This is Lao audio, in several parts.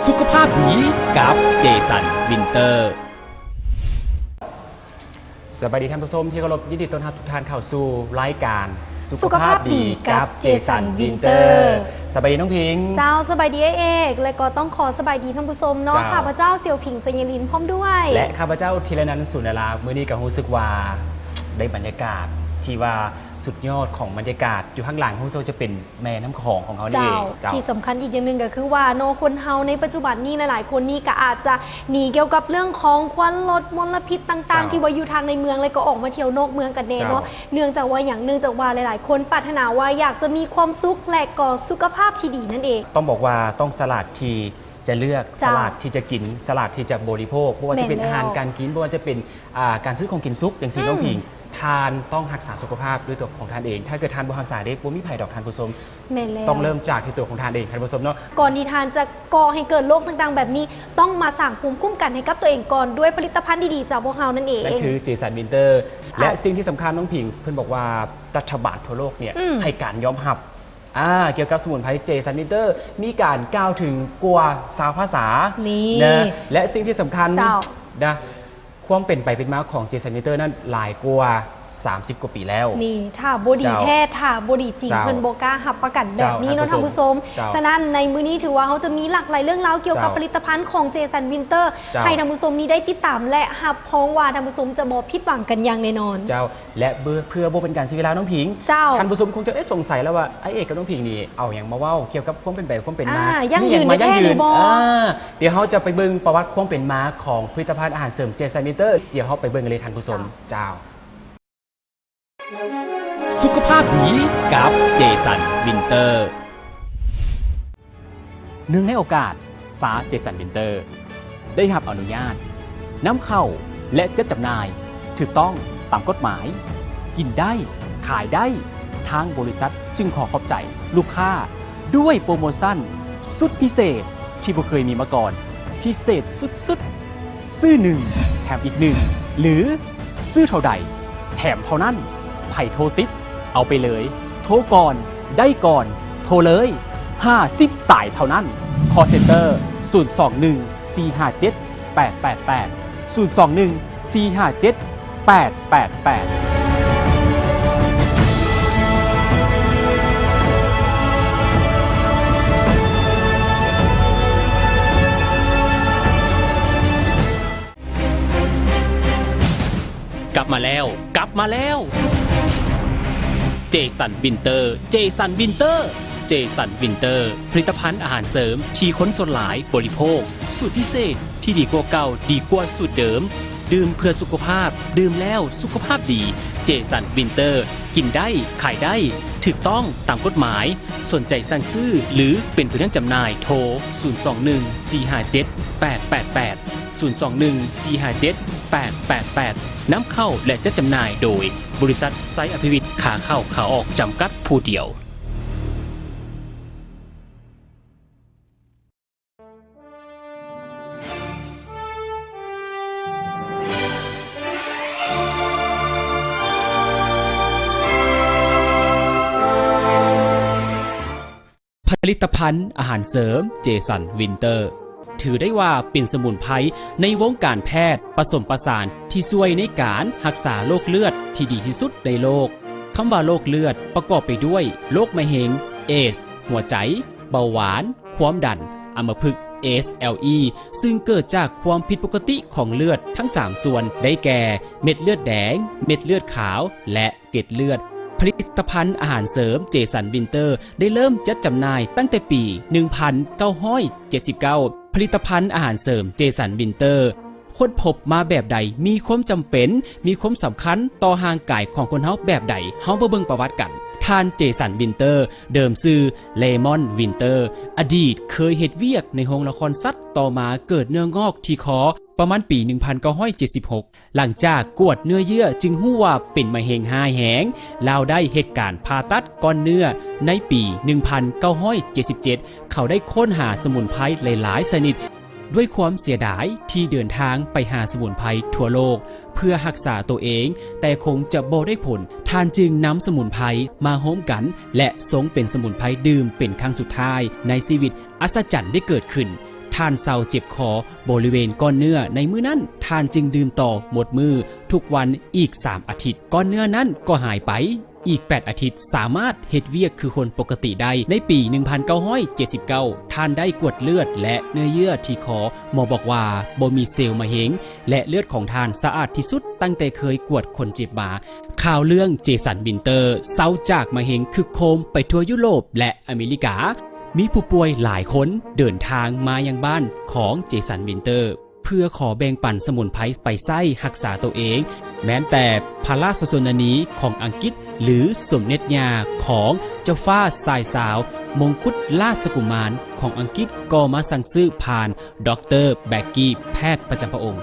ສຸຂະພາບດີກັບເຈສັນວິນເຕີ. ສະບາຍດີທ່ານຜູ້ຊົມທີ່ເຄົາລົບ, ຍິນດີຕ້ອນຮັບທຸກທ່ານເຂົ້າສູ່ລາຍການສຸຂະພາບດີກັບເຈສັນວິນເຕີ. ສະບາຍດີນ້ອງຜິງ. ເຈົ້າ, ສະບາຍດີອ້າຍເອກ ແລະກໍຕ້ອງຂໍສະບາຍດີທ່ານຜູ້ຊົມເນາະ. ເຈົ້າ. ຂ້າພະເຈົ້າ ສຽວຜິງ ໄຊຍະລິນ ພ້ອມດ້ວຍ ແລະ ຂ້າພະເຈົ້າ ທີລະນັນ ສູນນາລາ. ມື້ນີ້ກໍຮູ້ສຶກວ່າໄດ້ບັນຍາກາດທີ່ວ່າສຸດຍອດຂອງບັນຍາກາດ. ຢູ່ຂ້າງຫຼັງຮູ້ສຶກວ່າຈະເປັນ ແມ່ນ້ຳຂອງຂອງເຮົານີ້ເອງ. ເຈົ້າ. ເຈົ້າ. ທີ່ສຳຄັນອີກຢ່າງໜຶ່ງກໍຄືວ່າເນາະ ຄົນເຮົາໃນປັດຈຸບັນນີ້ຫຼາຍໆຄົນນີ້ກໍອາດຈະໜີກ່ຽວກັບເລື່ອງຂອງຄວັນລົດ ມົນລະພິດຕ່າງໆ ເຈົ້າ ທີ່ວ່າຢູ່ທາງໃນເມືອງ ແລະກໍອອກມາທ່ຽວນອກເມືອງກັນແດ່ເນາະ. ເຈົ້າ. ເນື່ອງຈາກວ່າຫຍັງ? ເນື່ອງຈາກວ່າຫຼາຍໆຄົນປາດຖະໜາວ່າຢາກຈະມີຄວາມສຸກ ແລະກໍສຸຂະພາບທີ່ດີນັ້ນເອງ. ຕ້ອງບອກວ່າຕ້ອງສະຫຼາດທີ່ຈະເລືອກ, ເຈົ້າ ສະຫຼາດທີ່ຈະກິນ, ສະຫຼາດທີ່ຈະບໍລິໂພກ, ບໍ່ວ່າຈະເປັນ ແມ່ນແລ້ວ ອາຫານການກິນ, ບໍ່ວ່າຈະເປັນ ອ່າ ການຊື້ຂອງກິນສຸກຈັ່ງຊີ້ ອືມ ນ້ອງຜິງ, ທ່ານຕ້ອງຮັກສາສຸຂະພາບດ້ວຍຕົວຂອງທ່ານເອງ. ຖ້າເກີດທ່ານບໍ່ຮັກສາເດ້ ບໍ່ມີໃຜດອກທ່ານຜູ້ຊົມ. ແມ່ນແລ້ວ. ຕ້ອງເລີ່ມຈາກທີ່ຕົວຂອງທ່ານເອງ ທ່ານຜູ້ຊົມເນາະ. ກ່ອນທີ່ທ່ານຈະກໍ່ໃຫ້ເກີດໂລກຕ່າງໆແບບນີ້ ຕ້ອງມາສ້າງພູມຄຸ້ມກັນໃຫ້ກັບຕົວເອງກ່ອນ ດ້ວຍຜະລິດຕະພັນດີໆຈາກພວກເຮົານັ້ນເອງ. ນັ້ນຄືເຈສັນວິນເຕີ. ເຈົ້າ. ແລະ ສິ່ງທີ່ສຳຄັນ ນ້ອງຜິງ, ເພິ່ນບອກວ່າລັດຖະບານທົ່ວໂລກເນ່ຍ ອືມ ໃຫ້ການຍອມຮັບ ອ່າ ກ່ຽວກັບສະໝຸນໄພເຈສັນວິນເຕີ ມີການກ່າວເຖິງກວ່າຊາວພາສາ. ນີ້ ນະ ແລະ ສິ່ງທີ່ສຳຄັນ ເຈົ້າ ນະ ຄວາມເປັນໄປເປັນມາຂອງເຈສັນວິນເຕີນັ້ນຫຼາຍກວ່າສາມສິບກວ່າປີແລ້ວ. ນີ້ ຖ້າບໍ່ດີ ເຈົ້າ ແທ້ ຖ້າບໍ່ດີຈິງ ເຈົ້າ ເພິ່ນບໍ່ກ້າຮັບປະກັນແບບນີ້ເນາະ ເຈົ້າ ທ່ານຜູ້ຊົມ. ເຈົ້າ. ສະນັ້ນໃນມື້ນີ້ຖືວ່າເຮົາຈະມີຫຼາກຫຼາຍເລື່ອງລາວກ່ຽວກັບ ເຈົ້າ ຜະລິດຕະພັນຂອງເຈສັນວິນເຕີ ເຈົ້າ ໃຫ້ທ່ານຜູ້ຊົມນີ້ໄດ້ຕິດຕາມ ແລະ ຮັບຮອງວ່າທ່ານຜູ້ຊົມຈະບໍ່ຜິດຫວັງກັນຢ່າງແນ່ນອນ. ເຈົ້າ. ແລະ ເພື່ອ ເພື່ອບໍ່ເປັນການເສຍເວລາ ນ້ອງຜິງ ເຈົ້າ ທ່ານຜູ້ຊົມຄົງຈະ ເອະ ສົງໄສແລ້ວວ່າ ອ້າຍເອກກັບນ້ອງຜິງນີ້ເອົາຫຍັງມາເວົ້າກ່ຽວກັບຄວາມເປັນໄປຄວາມເປັນມາ ອ່າ ຫຍັງຢືນແທ້ໆ ຫຼືບໍ່? ອ່າ ດຽວເຮົາຈະໄປເບິ່ງປະຫວັດຄວາມເປັນມາຂອງຜະລິດຕະພັນອາຫານເສີມເຈສັນວິນເຕີ. ດຽວເຮົາໄປເບິ່ງກັນເລີຍທ່ານຜູ້ຊົມ. ເຈົ້າ. ເຈົ້າ. ສຸຂະພາບດີກັບເຈສັນວິນເຕີ. ເນື່ອງໃນໂອກາດຊາເຈສັນວິນເຕີໄດ້ຮັບອະນຸຍາດນຳເຂົ້າ ແລະ ຈັດຈຳໜ່າຍຖືກຕ້ອງຕາມກົດໝາຍ, ກິນໄດ້ ຂາຍໄດ້, ທາງບໍລິສັດຈຶ່ງຂໍຂອບໃຈລູກຄ້າດ້ວຍໂປຣໂມຊັນສຸດພິເສດທີ່ບໍ່ເຄີຍມີມາກ່ອນ, ພິເສດສຸດໆ ຊື້ໜຶ່ງແຖມອີກໜຶ່ງ ຫຼື ຊື້ເທົ່າໃດແຖມເທົ່ານັ້ນ. ໃຜໂທຕິດ ເອົາໄປເລີຍ. ໂທກ່ອນ ໄດ້ກ່ອນ. ໂທເລີຍ ຫ້າສິບສາຍເທົ່ານັ້ນ. ຄອລເຊັນເຕີ ສູນສອງໜຶ່ງ ສີ່ຫ້າເຈັດ ແປດແປດແປດ ສູນສອງໜຶ່ງ ສີ່ຫ້າເຈັດ ແປດແປດແປດ. ກັບມາແລ້ວ ກັບມາແລ້ວ ເຈສັນວິນເຕີ ເຈສັນວິນເຕີ ເຈສັນວິນເຕີ ຜະລິດຕະພັນອາຫານເສີມທີ່ຄົນສ່ວນຫຼາຍບໍລິໂພກ, ສູດພິເສດທີ່ດີກວ່າເກົ່າ, ດີກວ່າສູດເດີມ. ດື່ມເພື່ອສຸຂະພາບ, ດື່ມແລ້ວສຸຂະພາບດີ. ເຈສັນວິນເຕີ ກິນໄດ້, ຂາຍໄດ້, ຖືກຕ້ອງຕາມກົດໝາຍ. ສົນໃຈສັ່ງຊື້ ຫຼື ເປັນຜູ້ແທນຈຳໜ່າຍ ໂທ ສູນສອງໜຶ່ງ ສີ່ຫ້າເຈັດ ແປດແປດແປດ ສູນສອງໜຶ່ງ ສີ່ຫ້າເຈັດ ແປດແປດແປດ. ນຳເຂົ້າ ແລະ ຈັດຈຳໜ່າຍໂດຍ ບໍລິສັດໄຊອະພິວິດ ຂາເຂົ້າຂາອອກ ຈຳກັດຜູ້ດຽວ. ຜະລິດຕະພັນອາຫານເສີມເຈສັນວິນເຕີ ຖືໄດ້ວ່າເປັນສະໝຸນໄພໃນວົງການແພດປະສົມປະສານ ທີ່ຊ່ວຍໃນການຮັກສາໂລກເລືອດທີ່ດີທີ່ສຸດໃນໂລກ. ຄຳວ່າໂລກເລືອດປະກອບໄປດ້ວຍໂລກມະເຮັງ, ເອດສ, ຫົວໃຈ, ເບົາຫວານ, ຄວາມດັນ, ອຳມະພຶກ, ເອສແອລອີ ຊຶ່ງເກີດຈາກຄວາມຜິດປົກກະຕິຂອງເລືອດທັງສາມສ່ວນ ໄດ້ແກ່ ເມັດເລືອດແດງ, ເມັດເລືອດຂາວ ແລະ ເກັດເລືອດ. ຜະລິດຕະພັນອາຫານເສີມເຈສັນວິນເຕີ ໄດ້ເລີ່ມຈັດຈຳໜ່າຍຕັ້ງແຕ່ປີໜຶ່ງພັນເກົ້າຮ້ອຍເຈັດສິບເກົ້າ. ຜະລິດຕະພັນອາຫານເສີມເຈສັນວິນເຕີ ຄົ້ນພົບມາແບບໃດ, ມີຄວາມຈຳເປັນ, ມີຄວາມສຳຄັນຕໍ່ຮ່າງກາຍຂອງຄົນເຮົາແບບໃດ, ເຮົາມາເບິ່ງປະຫວັດກັນ. ທ່ານ ເຈສັນ ວິນເຕີ ເດີມຊື່ ເລມອນ ວິນເຕີ ອະດີດເຄີຍເຮັດວຽກໃນໂຮງລະຄອນສັດ, ຕໍ່ມາເກີດເນື້ອງອກທີ່ຄໍ ປະມານປີໜຶ່ງພັນເກົ້າຮ້ອຍເຈັດສິບຫົກ. ຫຼັງຈາກກວດເນື້ອເຍື່ອຈຶ່ງຮູ້ວ່າເປັນມະເຮັງຮ້າຍແຮງ, ລາວໄດ້ເຮັດການຜ່າຕັດກ້ອນເນື້ອໃນປີໜຶ່ງພັນເກົ້າຮ້ອຍເຈັດສິບເຈັດ. ເຂົາໄດ້ຄົ້ນຫາສະໝຸນໄພຫຼາຍໆຊະນິດ ດ້ວຍຄວາມເສຍດາຍທີ່ເດີນທາງໄປຫາສະໝຸນໄພທົ່ວໂລກເພື່ອຮັກສາໂຕເອງ, ແຕ່ຄົງຈະບໍ່ໄດ້ຜົນ, ທ່ານຈຶ່ງນຳສະໝຸນໄພມາໂຮມກັນ ແລະ ຊົງເປັນສະໝຸນໄພດື່ມເປັນຄັ້ງສຸດທ້າຍໃນຊີວິດ. ອັດສະຈັນໄດ້ເກີດຂຶ້ນ. ທ່ານເຊົາເຈັບຄໍບໍລິເວນກ້ອນເນື້ອໃນມື້ນັ້ນ, ທ່ານຈຶ່ງດື່ມຕໍ່ໝົດມື້ທຸກວັນອີກສາມອາທິດ. ກ້ອນເນື້ອນັ້ນກໍຫາຍໄປ. ອີກແປດອາທິດ, ສາມາດເຮັດວຽກຄືຄົນປົກກະຕິໄດ້. ໃນປີໜຶ່ງພັນເກົ້າຮ້ອຍເຈັດສິບເກົ້າ ທ່ານໄດ້ກວດເລືອດ ແລະ ເນື້ອເຍື່ອທີ່ຄໍ. ໝໍບອກວ່າບໍ່ມີເຊວມະເຮັງ ແລະ ເລືອດຂອງທ່ານສະອາດທີ່ສຸດຕັ້ງແຕ່ເຄີຍກວດຄົນເຈັບມາ. ຂ່າວເລື່ອງເຈສັນ ວິນເຕີ ເຊົາຈາກມະເຮັງຄຶກໂຄມໄປທົ່ວຢູໂຣບ ແລະ ອາເມລິກາ. ມີຜູ້ປ່ວຍຫຼາຍຄົນເດີນທາງມາຍັງບ້ານຂອງເຈສັນ ວິນເຕີ ເພື່ອຂໍແບ່ງປັນສະໝຸນໄພໄປໃຊ້ຮັກສາໂຕເອງ. ແມ່ນແຕ່ພະລາຊະຊົນນານີຂອງອັງກິດ ຫຼື ສົມເດັດຍ່າຂອງເຈົ້າຟ້າຊາຍຊາວ ມົງຄຸດລາຊະກຸມານຂອງອັງກິດ ກໍມາສັ່ງຊື້ຜ່ານດຣ. ແບັກກີ ແພດປະຈຳພະອົງ.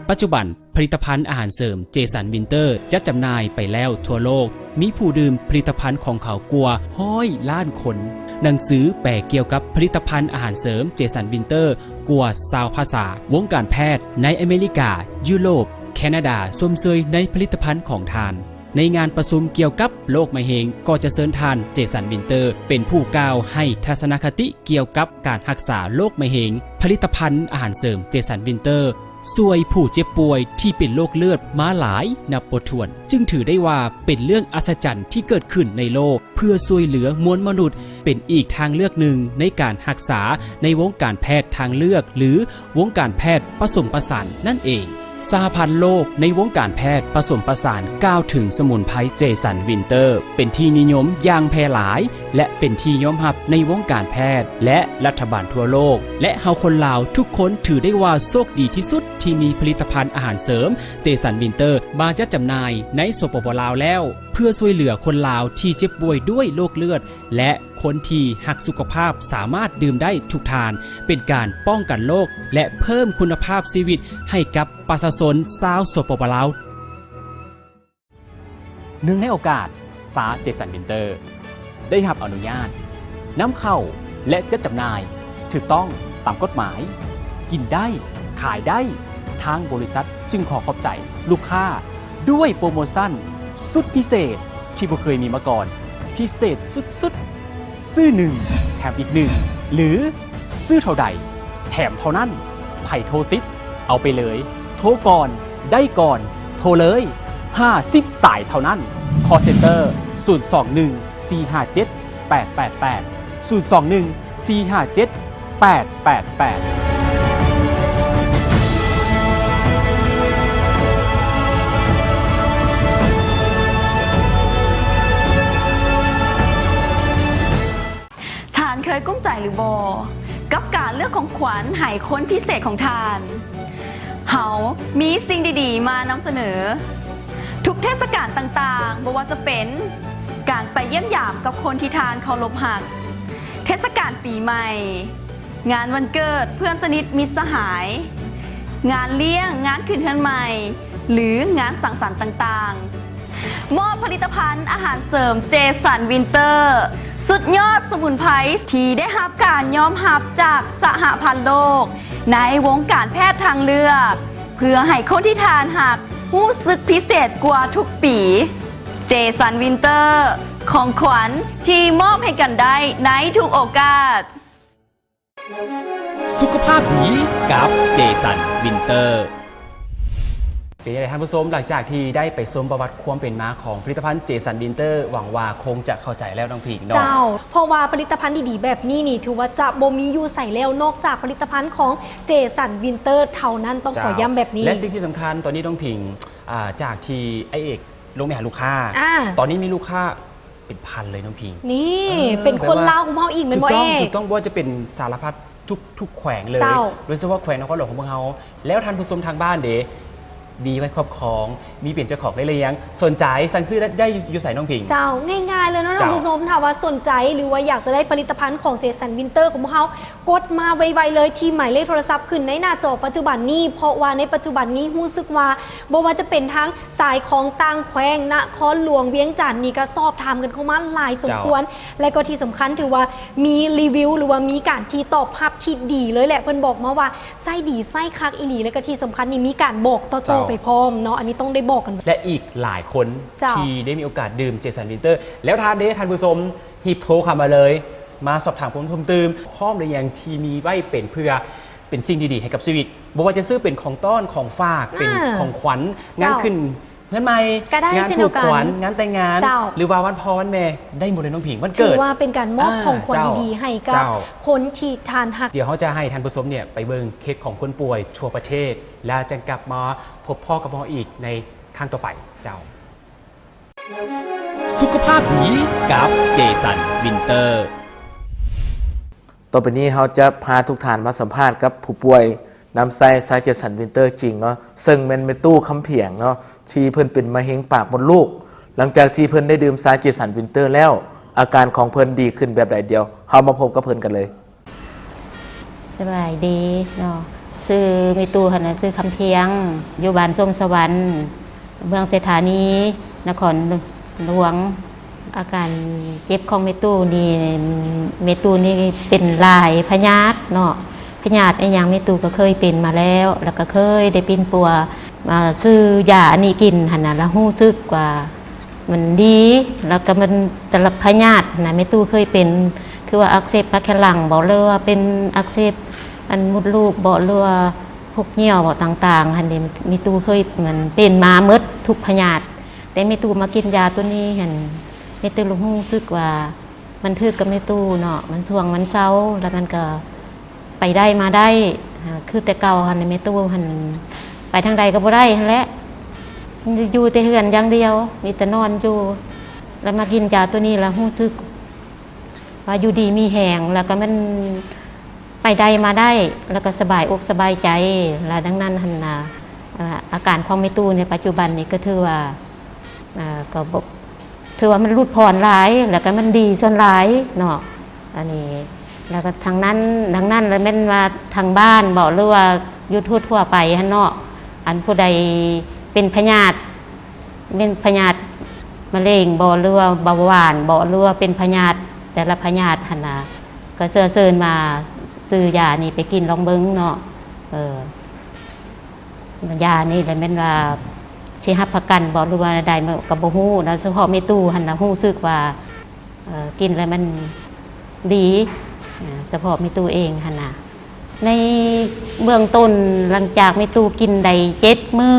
ປັດຈຸບັນ ຜະລິດຕະພັນອາຫານເສີມເຈສັນ ວິນເຕີ ຈັດຈຳໜ່າຍໄປແລ້ວທົ່ວໂລກ. ມີຜູ້ດື່ມຜະລິດຕະພັນຂອງເຂົາກວ່າຮ້ອຍລ້ານຄົນ. ໜັງສືແປກ່ຽວກັບຜະລິດຕະພັນອາຫານເສີມເຈສັນ ວິນເຕີ ກວ່າຊາວພາສາ. ວົງການແພດໃນອາເມລິກາ, ຢູໂຣບ, ແຄນາດາ ຊົມເຊີຍໃນຜະລິດຕະພັນຂອງທ່ານ. ໃນງານປະຊຸມກ່ຽວກັບໂລກມະເຮັງ ກໍຈະເຊີນທ່ານ ເຈສັນ ວິນເຕີ ເປັນຜູ້ກ່າວໃຫ້ທັດສະນະຄະຕິກ່ຽວກັບການຮັກສາໂລກມະເຮັງ. ຜະລິດຕະພັນອາຫານເສີມເຈສັນ ວິນເຕີ ຊ່ວຍຜູ້ເຈັບປ່ວຍທີ່ເປັນໂລກເລືອດມາຫຼາຍນັບບໍ່ຖ້ວນ, ຈຶ່ງຖືໄດ້ວ່າເປັນເລື່ອງອັດສະຈັນທີ່ເກີດຂຶ້ນໃນໂລກ ເພື່ອຊ່ວຍເຫຼືອມວນມະນຸດ ເປັນອີກທາງເລືອກໜຶ່ງໃນການຮັກສາໃນວົງການແພດທາງເລືອກ ຫຼື ວົງການແພດປະສົມປະສານນັ້ນເອງ. ສະຫະພັນໂລກໃນວົງການແພດປະສົມປະສານກ່າວເຖິງສະໝຸນໄພເຈສັນ ວິນເຕີ ເປັນທີ່ນິຍົມຢ່າງແຜ່ຫຼາຍ ແລະ ເປັນທີ່ຍອມຮັບໃນວົງການແພດ ແລະ ລັດຖະບານທົ່ວໂລກ, ແລະ ເຮົາຄົນລາວທຸກຄົນຖືໄດ້ວ່າໂຊກດີທີ່ສຸດທີ່ມີຜະລິດຕະພັນອາຫານເສີມເຈສັນ ວິນເຕີ ມາຈັດຈຳໜ່າຍໃນ ສປປ ລາວ ແລ້ວ ເພື່ອຊ່ວຍເຫຼືອຄົນລາວທີ່ເຈັບປ່ວຍດ້ວຍໂລກເລືອດ ແລະ ຄົນທີ່ຮັກສຸຂະພາບສາມາດດື່ມໄດ້ທຸກທ່ານ, ເປັນການປ້ອງກັນໂລກ ແລະ ເພີ່ມຄຸນນະພາບຊີວິດໃຫ້ກັບປະຊາຊົນຊາວ ສປປ ລາວ. ເນື່ອງໃນໂອກາດ ຊາ ເຈສັນ ວິນເຕີ ໄດ້ຮັບອະນຸຍາດນຳເຂົ້າ ແລະ ຈັດຈຳໜ່າຍຖືກຕ້ອງຕາມກົດໝາຍ, ກິນໄດ້ ຂາຍໄດ້, ທາງບໍລິສັດຈຶ່ງຂໍຂອບໃຈລູກຄ້າດ້ວຍໂປຣໂມຊັນສຸດພິເສດທີ່ບໍ່ເຄີຍມີມາກ່ອນ, ພິເສດສຸດໆ ຊື້ໜຶ່ງແຖມອີກໜຶ່ງ ຫຼື ຊື້ເທົ່າໃດແຖມເທົ່ານັ້ນ. ໃຜໂທຕິດ ເອົາໄປເລີຍ. ໂທກ່ອນ ໄດ້ກ່ອນ ໂທເລີຍ. ຫ້າສິບສາຍເທົ່ານັ້ນ. ຄໍເຊັນເຕີ ສູນສອງໜຶ່ງ ສີ່ຫ້າເຈັດ ແປດແປດແປດ ສູນສອງໜຶ່ງ ສີ່ຫ້າເຈັດ ແປດແປດແປດ. ທ່ານເຄີຍກຸ້ມໃຈຫຼືບໍ່ ກັບການເລືອກຂອງຂວັນໃຫ້ຄົນພິເສດຂອງທ່ານ? ເຮົາມີສິ່ງດີໆມານຳສະເໜີ. ທຸກເທດສະການຕ່າງໆ, ບໍ່ວ່າຈະເປັນການໄປຢ້ຽມຢາມກັບຄົນທີ່ທ່ານເຄົາລົບຮັກ, ເທດສະການປີໃໝ່, ງານວັນເກີດເພື່ອນສະໜິດມິດສະຫາຍ, ງານລ້ຽງ, ງານຂຶ້ນເຮືອນໃໝ່ ຫຼື ງານສັງສັນຕ່າງໆ, ມອບຜະລິດຕະພັນອາຫານເສີມເຈສັນ ວິນເຕີ ສຸດຍອດສະໝຸນໄພທີ່ໄດ້ຮັບການຍອມຮັບຈາກສະຫະພັນໂລກໃນວົງການແພດທາງເລືອກ, ເພື່ອໃຫ້ຄົນທີ່ທ່ານຮັກຮູ້ສຶກພິເສດກວ່າທຸກປີ. ເຈສັນ ວິນເຕີ ຂອງຂວັນທີ່ມອບໃຫ້ກັນໄດ້ໃນທຸກໂອກາດ. ສຸຂະພາບດີກັບເຈສັນ ວິນເຕີ. ເປັນຈັ່ງໃດທ່ານຜູ້ຊົມ, ຫຼັງຈາກທີ່ໄດ້ໄປຊົມປະຫວັດຄວາມເປັນມາຂອງຜະລິດຕະພັນເຈສັນ ວິນເຕີ ຫວັງວ່າຄົງຈະເຂົ້າໃຈແລ້ວນ້ອງພິງເນາະ. ເຈົ້າ, ເພາະວ່າຜະລິດຕະພັນດີໆແບບນີ້ນີ້ ຖືວ່າຈະບໍ່ມີຢູ່ໃສແລ້ວ ນອກຈາກຜະລິດຕະພັນຂອງເຈສັນ ວິນເຕີ ເທົ່ານັ້ນ, ຕ້ອງຂໍຢ້ຳແບບນີ້. ແລະ ສິ່ງທີ່ສຳຄັນຕອນນີ້ນ້ອງພິງ, ອາ, ຈາກທີ່ອ້າຍເອກລົງໄປຫາລູກຄ້າ, ອາ, ຕອນນີ້ມີລູກຄ້າ ເປັນພັນເລີຍນ້ອງພິງ. ນີ້ ເອີ ເປັນຄົນລາວຂອງເຮົາອີກແມ່ນບໍ່ເອກ? ຖືກຕ້ອງ, ບໍ່ວ່າຈະເປັນສາລະພັດທຸກ, ທຸກແຂວງເລີຍ, ເຈົ້າ. ໂດຍສະເພາະແຂວງນະຄອນຫຼວງຂອງພວກເຮົາ. ແລ້ວທ່ານຜູ້ຊົມທາງບ້ານເດ? ມີໄວ້ຄອບຄອງ, ມີເປັນເຈົ້າຂອງໄດ້ຫຼືຍັງ? ສົນໃຈສັ່ງຊື້ໄດ້ ໄດ້ຢູ່ໃສນ້ອງຜິງ? ເຈົ້າ, ງ່າຍໆເລີຍເນາະ ເຈົ້າ ທ່ານຜູ້ຊົມ, ຖ້າວ່າສົນໃຈ ຫຼືວ່າຢາກຈະໄດ້ຜະລິດຕະພັນຂອງ Jason Winter ຂອງພວກເຮົາ, ກົດມາໄວໆເລີຍທີ່ໝາຍເລກໂທລະສັບຂຶ້ນໃນໜ້າຈໍປັດຈຸບັນນີ້, ເພາະວ່າໃນປັດຈຸບັນນີ້ຮູ້ສຶກວ່າ ບໍ່ວ່າຈະເປັນທາງສາຍຂອງຕ່າງແຂວງ, ນະຄອນຫຼວງວຽງຈັນນີ້ ກໍສອບຖາມກັນເຂົ້າມາຫຼາຍສົມຄວນ ເຈົ້າ ແລະກໍທີ່ສຳຄັນຖືວ່າມີຣີວິວ ຫຼືວ່າມີການທີ່ຕອບຮັບທີ່ດີເລີຍແຫຼະ, ເພິ່ນບອກມາວ່າ ໃຊ້ດີໃຊ້ຄັກອີ່ຫຼີ ແລ້ວກໍທີ່ສຳຄັນນີ້ມີການບອກຕໍ່ໆ ເຈົ້າ ໄປພ້ອມເນາະ, ອັນນີ້ຕ້ອງໄດ້ບອກກັນ. ແລະອີກຫຼາຍຄົນ ເຈົ້າ ທີ່ໄດ້ມີໂອກາດດື່ມ Jason Winter ແລ້ວທ່ານເດ້ ທ່ານຜູ້ຊົມ ຮີບໂທເຂົ້າມາເລີຍ ມາສອບຖາມຄວາມເພີ່ມຕື່ມ ພ້ອມໃນຫຍັງທີ່ມີໄວ້ເປັນເພື່ອ ເປັນສິ່ງດີໆໃຫ້ກັບຊີວິດ, ບໍ່ວ່າຈະຊື້ເປັນຂອງຕ້ອນ ຂອງຝາກ ເປັນ ອ່າ ຂອງຂວັນ ເຈົ້າ ງານຂຶ້ນ ເຮືອນໃໝ່ ກໍໄດ້ ງານຜູກຂວັນ ເຊັ່ນດຽວກັນ ງານແຕ່ງງານ ເຈົ້າ ຫຼືວ່າວັນພໍ່ວັນແມ່ ໄດ້ໝົດເລີຍນ້ອງຜິງ ວັນເກີດ ຖືວ່າເປັນການມອບ ອ່າ ຂອງຂວັນ ເຈົ້າ ດີໆໃຫ້ກັບ ເຈົ້າ ຄົນທີ່ທ່ານຮັກ. ດຽວເຮົາຈະໃຫ້ທ່ານຜູ້ຊົມເນຍໄປເບິ່ງເຄສຂອງຄົນປ່ວຍທົ່ວປະເທດ ແລ້ວຈັ່ງກັບມາພົບພໍ້ກັບເຮົາອີກໃນຄັ້ງຕໍ່ໄປເຈົ້າ. ສຸຂະພາບດີກັບ Jason Winter. ຕໍ່ໄປນີ້ເຮົາຈະພາທຸກທ່ານມາສຳພາດກັບຜູ້ປ່ວຍນຳໃຊ້ຊາ Jason Winter ຈິງເນາະ, ເຊິ່ງແມ່ນແມ່ຕູ້ ຄຳພຽງເນາະ ທີ່ເພິ່ນເປັນມະເຮັງປາກມົດລູກ. ຫຼັງຈາກທີ່ເພິ່ນໄດ້ດື່ມຊາ Jason Winter ແລ້ວ ອາການຂອງເພິ່ນດີຂຶ້ນແບບໃດ? ດຽວເຮົາມາພົບກັບເພິ່ນກັນເລີຍ. ສະບາຍດີເນາະ, ຊື່ແມ່ຕູ້ຫັ້ນນະ ຊື່ຄຳພຽງ ຢູ່ບ້ານສົມສະຫວັນ ເມືອງເສດຖານີ ນະຄອນຫຼວງ. ອາການເຈັບຂອງແມ່ຕູ້ນີ້ ແມ່ຕູ້ນີ້ເປັນຫຼາຍພະຍາດເນາະ, ພະຍາດອີ່ຫຍັງແມ່ຕູ້ກໍເຄີຍເປັນມາແລ້ວ ແລ້ວກໍເຄີຍໄດ້ປິ່ນປົວ ອາ ຊື້ຢາອັນນີ້ກິນຫັ້ນນະ ແລ້ວຮູ້ສຶກວ່າມັນດີ ແລ້ວກໍມັນ ແຕ່ລະພະຍາດນະ ແມ່ຕູ້ເຄີຍເປັນ ຄືວ່າອັກເສບປາກແຄນຫຼັງບໍ ຫຼືວ່າເປັນອັກເສບອັນມົດລູກບໍ ຫຼືວ່າ ພວກຍ່ຽວບໍຕ່າງໆ ຫັ້ນເດ ແມ່ຕູ້ເຄີຍ ມັນເປັນມາໝົດທຸກພະຍາດ, ແຕ່ແມ່ຕູ້ມາກິນຢາໂຕນີ້ຫັ້ນ ແມ່ຕູ້ຮູ້ສຶກວ່າມັນຖືກກັບແມ່ຕູ້ເນາະ, ມັນຊ່ວງມັນເຊົາ ແລ້ວມັນກໍໄປໄດ້ມາໄດ້ ຄືແຕ່ເກົ່າຫັ້ນ. ແມ່ຕູ້ຫັ້ນໄປທາງໃດກໍບໍ່ໄດ້ຫັ້ນແຫຼະ, ຢູ່ແຕ່ເຮືອນຢ່າງດຽວ ມີແຕ່ນອນຢູ່. ແລ້ວມາກິນຢາໂຕນີ້ ແລ້ວຮູ້ສຶກ ວ່າຢູ່ດີມີແຮງ ແລ້ວກໍມັນໄປໄດ້ມາໄດ້ ແລ້ວກໍສະບາຍອົກສະບາຍໃຈ. ແລ້ວດັ່ງນັ້ນຫັ້ນນະ ອາ ອາການຂອງແມ່ຕູ້ໃນປັດຈຸບັນນີ້ກໍຖືວ່າ ອາ ກໍບໍ່ ຖືວ່າມັນຫຼຸດຜ່ອນຫຼາຍ ແລ້ວກໍມັນດີສ່ວນຫຼາຍເນາະ ອັນນີ້. ແລ້ວກໍທັງນັ້ນ ດັ່ງນັ້ນແລ້ວແມ່ນວ່າທາງບ້ານບໍ ຫຼືວ່າຢູ່ທົ່ວໆໄປຫັ້ນເນາະ ອັນຜູ້ໃດເປັນພະຍາດ ເປັນພະຍາດມະເຮັງບໍ ຫຼືວ່າເບົາຫວານບໍ ຫຼືວ່າເປັນພະຍາດ ແຕ່ລະພະຍາດຫັ້ນນະ ກໍເຊື້ອເຊີນມາຊື້ຢານີ້ໄປກິນລອງເບິ່ງເນາະ. ເອີ ຢານີ້ແຫຼະແມ່ນວ່າຊິຮັບປະກັນບໍ ຫຼືວ່າໃດ ກໍບໍ່ຮູ້ນະ, ສະເພາະແມ່ຕູ້ຫັ້ນນະ ຮູ້ສຶກວ່າ ເອີ ກິນແລ້ວມັນດີ ສະເພາະແມ່ຕູ້ເອງຫັ້ນນະ. ໃນເບື້ອງຕົ້ນ ຫຼັງຈາກແມ່ຕູ້ກິນໄດ້ເຈັດມື້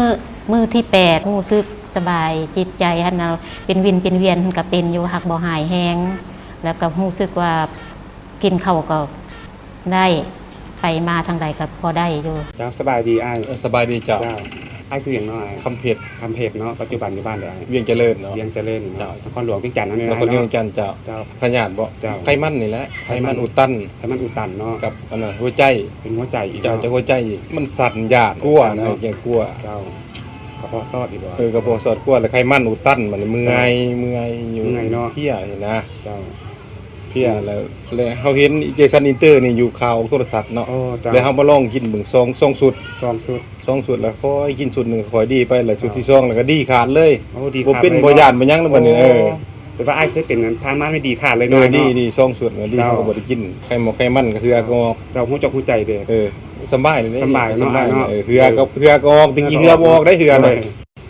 ມື້ທີແປດ ຮູ້ສຶກສະບາຍຈິດໃຈຫັ້ນນະ, ເປັນວິນເປັນວຽນຫັ້ນກະເປັນຢູ່ ຫາກບໍ່ຫາຍແຮງ ແລ້ວກໍຮູ້ສຶກວ່າກິນເຂົ້າກໍໄດ້ ໄປມາທາງໃດກໍພໍໄດ້ຢູ່. ເຈົ້າ ສະບາຍດີອ້າຍ. ເອີ ສະບາຍດີເຈົ້າ. ເຈົ້າ ອ້າຍຊື່ຫຍັງເນາະອ້າຍ? ຄຳເພັດ. ຄຳເພັດເນາະ, ປັດຈຸບັນຢູ່ບ້ານໃດອ້າຍ? ວຽງຈະເລີນເນາະ. ວຽງຈະເລີນເນາະ. ເຈົ້າ ນະຄອນຫຼວງວຽງຈັນເຮົານີ້ແຫຼະເນາະ. ວຽງຈັນເຈົ້າ. ພະຍາດບໍ? ເຈົ້າ ໄຂມັນນີ້ແຫຼະ. ໄຂມັນອຸດຕັນ. ໄຂມັນອຸດຕັນເນາະ. ກັບອັນນັ້ນຫົວໃຈ. ເປັນຫົວໃຈອີກ. ເຈົ້າ ຈາກຫົວໃຈອີກ ມັນສັ່ນຢ້ານ ກົວນະ. ເຈົ້າ ກະເພາະຊອດອີກບໍ? ເອີ ກະເພາະຊອດ ກົວ ແລ້ວໄຂມັນອຸດຕັນ ມັນເມື່ອຍ ເມື່ອຍຢູ່ ເມື່ອຍເນາະ ເພຍນີ້ນະ. ເຈົ້າ ເພຍແລ້ວ ແລ້ວເຮົາເຫັນ Jason Winter ນີ້ຢູ່ຂ່າວໂທລະທັດເນາະ. ໂອ້ ເຈົ້າ ແລ້ວເຮົາມາລອງກິນເບິ່ງ ສອງ ສອງຊຸດ ສອງຊຸດ ສອງຊຸດ ແລ້ວຄ່ອຍກິນຊຸດໜຶ່ງ ຄ່ອຍດີໄປ ແລ້ວຊຸດທີສອງ ແລ້ວກໍດີຂາດເລີຍ. ໂອ້ ດີຂາດ ບໍ່ເປັນ ບໍ່ຢ້ານບໍ່ຫຍັງແລ້ວບັດນີ້. ໂອ້ ເອີ ແຕ່ວ່າອ້າຍເຄີຍເປັນ ທານມານີ້ດີຂາດເລີຍເນາະ. ເອີ ດີ ດີ ສອງຊຸດ ດີ. ເຈົ້າ ເຮົາກໍບໍ່ໄດ້ກິນໄຂ່ໝອກໄຂມັນ ກໍເຮືອກໍອອກ. ເຈົ້າ ຮູ້ຈັກຮູ້ໃຈເດ້. ເອີ ສະບາຍເລີຍ ສະບາຍເນາະ. ເອີ ເຮືອກໍ ເຮືອກໍອອກ. ແຕ່ກີ້ເຮືອບໍ່ອອກໄດ໋ ເຮືອນະ. ໂດຍ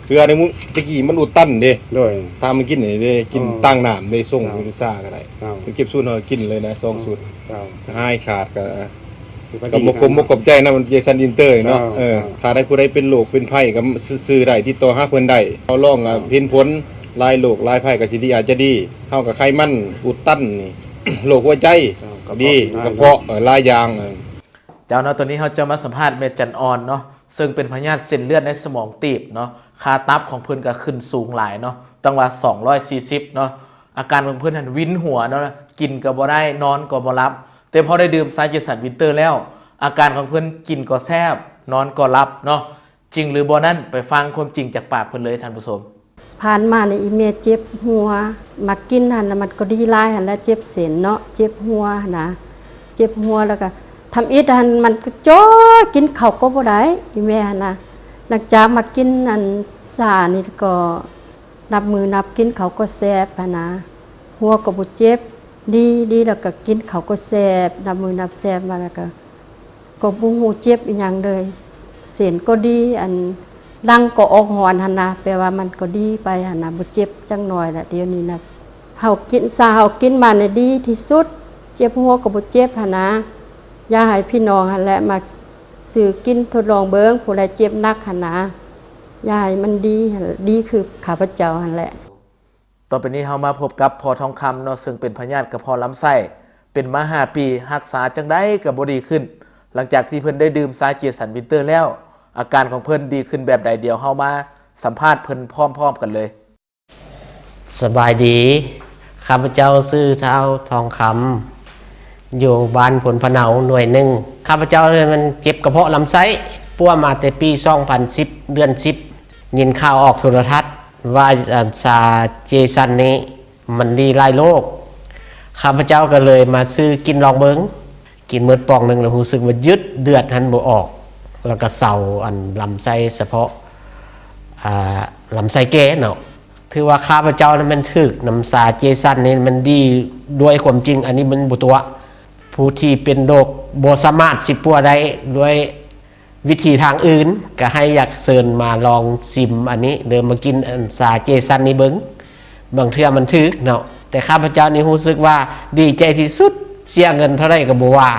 ເຮືອນີ້ ແຕ່ກີ້ມັນອຸດຕັນເດ້. ໂດຍ ຖ້າມັນກິນນີ້ເດ້ ກິນ ເອີ ຕາງນ້ຳເດ້ ສົ່ງ ເຈົ້າ ຢູ່ຊາກໍໄດ້. ເຈົ້າ ໄປເກັບຊຸດເຮົາກິນເລີຍນະ ສອງຊຸດ. ເຈົ້າ ຫາຍຂາດກໍ ຖືວ່າດີນະ. ກໍບໍ່ ຂອບອົກຂອບໃຈນຳ Jason Winter ເນາະ. ເຈົ້າ ເອີ ເຈົ້າ ຖ້າໄດ້ຜູ້ໃດເປັນໂລກເປັນໄພກໍຊື້ໄດ້ ຕິດຕໍ່ຫາເພິ່ນໄດ້. ເຮົາລອງ ເຈົ້າ ເຫັນຜົນ ຫຼາຍໂລກຫຼາຍໄພກໍຊິດີ ອາດຈະດີ. ເຮົາກໍໄຂມັນອຸດຕັນນີ້ ໂລກຫົວໃຈ ເຈົ້າ ກໍດີ ກະເພາະ ເອີ ຫຼາຍຢ່າງ. ເຈົ້າເນາະ ຕອນນີ້ເຮົາຈະມາສຳພາດແມ່ຈັນອ່ອນເນາະ ເຊິ່ງເປັນພະຍາດເສັ້ນເລືອດໃນສະໝອງຕີບເນາະ, ຄ່າຕັບຂອງເພິ່ນກໍຂຶ້ນສູງຫຼາຍເນາະ, ຕັ້ງວ່າສອງຮ້ອຍສີ່ສິບເນາະ. ອາການຂອງເພິ່ນຫັ້ນວິນຫົວເນາະ, ກິນກໍບໍ່ໄດ້ ນອນກໍບໍ່ຫຼັບ. ແຕ່ພໍໄດ້ດື່ມຊາ Jason Winter ແລ້ວ ອາການຂອງເພິ່ນ ກິນກໍແຊບ ນອນກໍຫຼັບເນາະ. ຈິງຫຼືບໍ່ນັ້ນ ໄປຟັງຄວາມຈິງຈາກປາກເພິ່ນເລີຍທ່ານຜູ້ຊົມ. ຜ່ານມານີ້ອີ່ແມ່ເຈັບຫົວ ມາກິນຫັ້ນລະມັນກໍດີຫຼາຍຫັ້ນລະ ເຈັບເສັ້ນເນາະ ເຈັບຫົວຫັ້ນນະ ເຈັບຫົວລະກະທຳອິດຫັ້ນມັນກໍຈ່ອຍ ກິນເຂົ້າກໍບໍ່ໄດ້ ອີ່ແມ່ຫັ້ນນະ. ຫຼັງຈາກມາກິນອັນຊານີ້ກໍນັບມື້ນັບກິນເຂົ້າກໍແຊບຫັ້ນນະ ຫົວກໍບໍ່ເຈັບ ດີ ດີລະກະກິນເຂົ້າກໍແຊບ ນັບມື້ນັບແຊບມາລະກະ ກໍບໍ່ຮູ້ເຈັບອີ່ຫຍັງເລີຍ ເສັ້ນກໍດີ ອັນຫຼັງກໍອອກຮ້ອນຫັ້ນນະ ແປວ່າມັນກໍດີໄປຫັ້ນນະ ບໍ່ເຈັບຈັກໜ້ອຍລະ. ດຽວນີ້ນະ ເຮົາກິນ ຊາເຮົາກິນມານີ້ດີທີ່ສຸດ ເຈັບຫົວກໍບໍ່ເຈັບຫັ້ນນະ. ຢາກໃຫ້ພີ່ນ້ອງຫັ້ນແຫຼະ ມາຊື້ກິນທົດລອງເບິ່ງ ຜູ້ໃດເຈັບໜັກຫັ້ນນະ ຢາກໃຫ້ມັນດີ ດີຄືຂ້າພະເຈົ້າຫັ້ນແຫຼະ. ຕໍ່ໄປນີ້ເຮົາມາພົບກັບພໍ່ທອງຄຳເນາະ ເຊິ່ງເປັນພະຍາດກະເພາະລຳໄສ້ ເປັນມາຫ້າປີ ຮັກສາຈັ່ງໃດກໍບໍ່ດີຂຶ້ນ. ຫຼັງຈາກທີ່ເພິ່ນໄດ້ດື່ມຊາເຈສັນວິນເຕີແລ້ວ ອາການຂອງເພິ່ນດີຂຶ້ນແບບໃດ ດຽວເຮົາມາສຳພາດເພິ່ນພ້ອມໆກັນເລີຍ. ສະບາຍດີ ຂ້າພະເຈົ້າຊື່ທ້າວທອງຄຳ ຢູ່ບ້ານໂພນພະເນົາ ໜ່ວຍໜຶ່ງ. ຂ້າພະເຈົ້າແມ່ນເຈັບກະເພາະລຳໄສ້ ປົວມາແຕ່ປີສອງພັນສິບ ເດືອນສິບ ຍິນຂ່າວອອກໂທລະທັດ ວ່າ ອັນ ຊາເຈສັນນີ້ມັນດີຫຼາຍໂລກ ຂ້າພະເຈົ້າກໍເລີຍມາຊື້ກິນລອງເບິ່ງ ກິນໝົດປ່ອງໜຶ່ງແລ້ວຮູ້ສຶກວ່າຍືດເດືອດຫັ້ນບໍ່ອອກ ແລ້ວກໍເຊົາ ອັນ ລຳໄສ້ສະເພາະ ອາ ລຳໄສ້ແກ່ເນາະ. ຖືວ່າຂ້າພະເຈົ້ານັ້ນແມ່ນຖືກນຳຊາເຈສັນນີ້ມັນດີ ດ້ວຍຄວາມຈິງອັນນີ້ມັນບໍ່ຕົວະ ຜູ້ທີ່ເປັນໂລກບໍ່ສາມາດຊິປົວໄດ້ດ້ວຍ ວິທີທາງອື່ນ ກະໃຫ້ຢາກເຊີນມາລອງຊິມອັນນີ້ເດີ ມາກິນອັນຊາເຈສັນນີ້ເບິ່ງ ບາງເທື່ອມັນຖືກເນາະ. ແຕ່ຂ້າພະເຈົ້ານີ້ຮູ້ສຶກວ່າດີໃຈທີ່ສຸດ ເສຍເງິນເທົ່າໃດກໍບໍ່ວ່າ